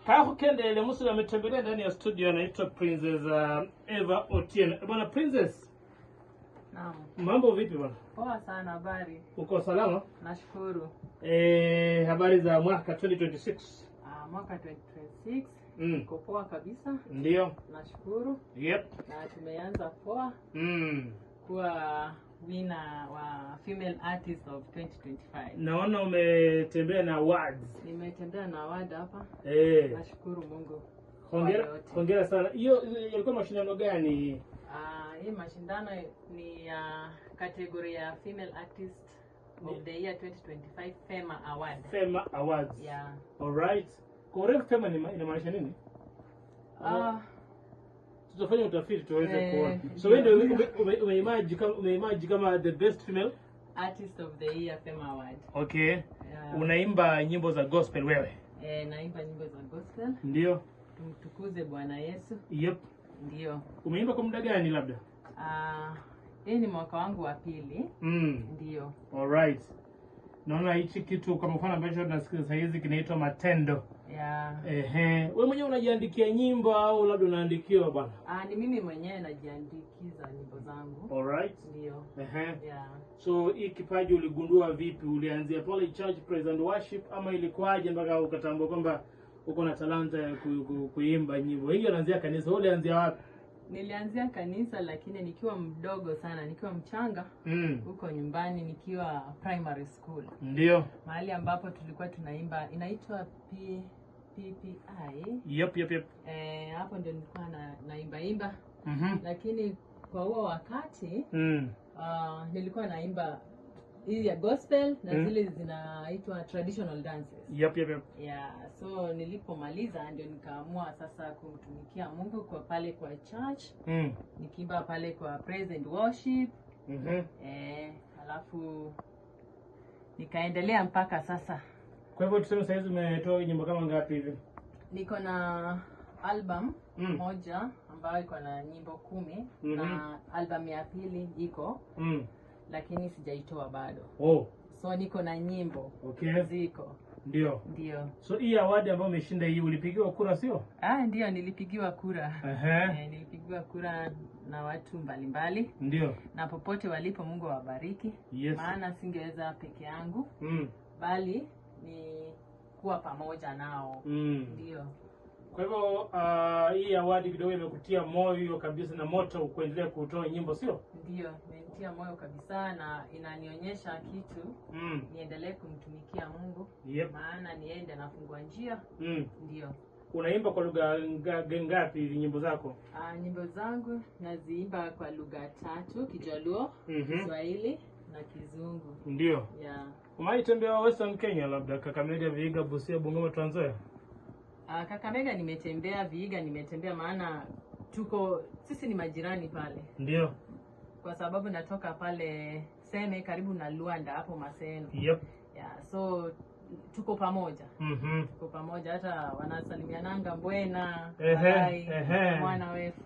Kaho Kendele Musu ametembelea ndani ya studio, anaitwa Princess Eva Otieno. Bwana Princess, Naam. Mambo vipi bwana? Poa sana, habari. Uko salama? Nashukuru. Habari za mwaka 2026? Mwaka 2026 iko poa kabisa. Ndio. Nashukuru. Na tumeanza poa kuwa winner wa Female Artist of 2025. Naona umetembea na awards. Nimetembea na award hapa. Nashukuru Mungu. Hongera, Kwa yote. hongera sana. Hiyo ilikuwa mashindano gani? Hii mashindano ni ya category ya Female Artist of the Year 2025 FEMA Award. FEMA Awards. Yeah. All right. Kwa urefu FEMA inamaanisha nini? Tutafanya utafiti tuweze kuona. So wewe ndio umeimagine kama the best female Artist of the Year FEMA Award. Okay. Yeah. Unaimba nyimbo za gospel wewe? Naimba nyimbo za gospel. Ndio. Tumtukuze Bwana Yesu. Yep. Ndio. Umeimba kwa muda gani labda? Hii ni mwaka wangu wa pili. Ndio. All right. Naona hichi kitu kwa mfano ambacho tunasikia sasa hizi kinaitwa Matendo. Yeah. Ehe. Wewe mwenyewe unajiandikia nyimbo au labda unaandikiwa bwana? Ni mimi mwenyewe najiandikiza nyimbo zangu. All right. Ndio. Ehe. Yeah. So hii kipaji uligundua vipi? Ulianzia pale church praise and worship ama ilikuwaje mpaka ukatambua kwamba uko na talanta ya kuimba nyimbo? Wengi wanaanzia kanisa, wewe ulianzia wapi? Nilianzia kanisa lakini nikiwa mdogo sana, nikiwa mchanga huko nyumbani nikiwa primary school. Ndio. Mahali ambapo tulikuwa tunaimba inaitwa PPI. Yep. Hapo ndio nilikuwa naimba imba. Lakini kwa huo wakati nilikuwa naimba hii ya gospel na zile zinaitwa traditional dances. Yep. Yeah, so nilipomaliza ndio nikaamua sasa kumtumikia Mungu kwa pale kwa church, nikiimba pale kwa praise and worship. Alafu nikaendelea mpaka sasa. Kwa hivyo tuseme sasa hizi umetoa nyimbo kama ngapi hivi? Niko na album moja ambayo iko na nyimbo 10 na album ya pili iko lakini sijaitoa bado. Oh, So niko na nyimbo ziko. Ndio. Ndio. So hii award ambayo umeshinda hii ulipigiwa kura sio? Ndio nilipigiwa kura. Nilipigiwa kura na watu mbalimbali. Ndio. Na popote walipo Mungu awabariki. Yes. Maana singeweza peke yangu bali ni kuwa pamoja nao. Ndio. Kwa hivyo hii award kidogo imekutia moyo kabisa na moto kuendelea kutoa nyimbo sio? Ndio, imenitia moyo kabisa na inanionyesha kitu niendelee kumtumikia Mungu. Maana ni yeye ndiye anafungua njia. Ndio. Unaimba kwa lugha ngapi hizi nyimbo zako? Nyimbo zangu naziimba kwa lugha 3, Kijaluo, Kiswahili na Kizungu. Ndio. Yeah. Umewahi tembea Western Kenya labda Kakamega, Vihiga, Busia, Bungoma, Trans Nzoia? Kakamega nimetembea, Vihiga nimetembea maana sisi ni majirani pale. Ndio. Kwa sababu natoka pale Seme karibu na Luanda hapo Maseno. Yep. Yeah, so tuko pamoja. Tuko pamoja hata wanasalimiananga mbwena, Ehe, walai, ehe. mwana wefu.